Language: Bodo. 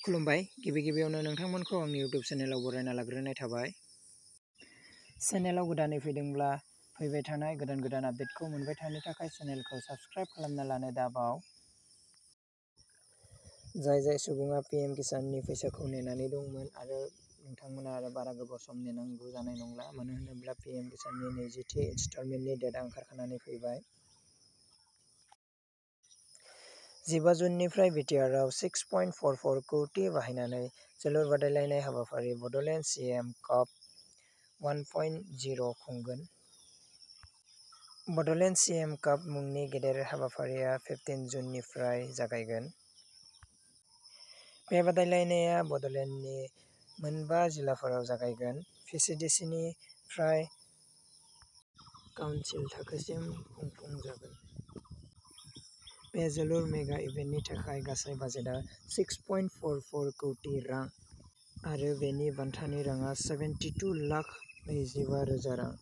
खुलुमबाय गिबियावनो नोंथांमोनखौ आंनि इउटिउब चेनेलाव बरायना लाग्रोनाय थाबाय। चेनेलाव गोदानै फैदोंब्ला फैबाय थानाय गोदान आपडेटखौ मोनबाय थानो थाखाय चेनेलखौ साबस्क्राइब खालामना लानो दाबाव। जाय सुबुङा PM किसाननि फैसाखौ नेनानै दंमोन आरो नोंथांमोना आरो बारा गोबाव सम नेनांगौ जानाय नंला, मानो होनोब्ला PM किसाननि 20थि इनस्टलमेन्टनि डेटआ ओंखारखानानै फैबाय। 15 जुननिफ्राय बिटिआरआव 6.44 कौटि बाहायनानै जोलुर बादायलायनाय हाबाफारि बड'लेण्ड CM काप 1.0 खुंगोन। बड'लेण्ड CM काप मुंनि गेदेर हाबाफारिया 15 जुननिफ्राय जागायगोन। बे बादायलायनाया बड'लेण्डनि मोनबा जिल्लाफोराव जागायगोन। VCDCनिफ्राय काउन्सिल थाखोसिम खुंफुंजागोन। बे जोलुर मेगा इभेन्टनि थाखाय गासै बाजेटआ 6.44 कौटि रां आरो बेनि बान्थानि राङा 72,25,000 रां।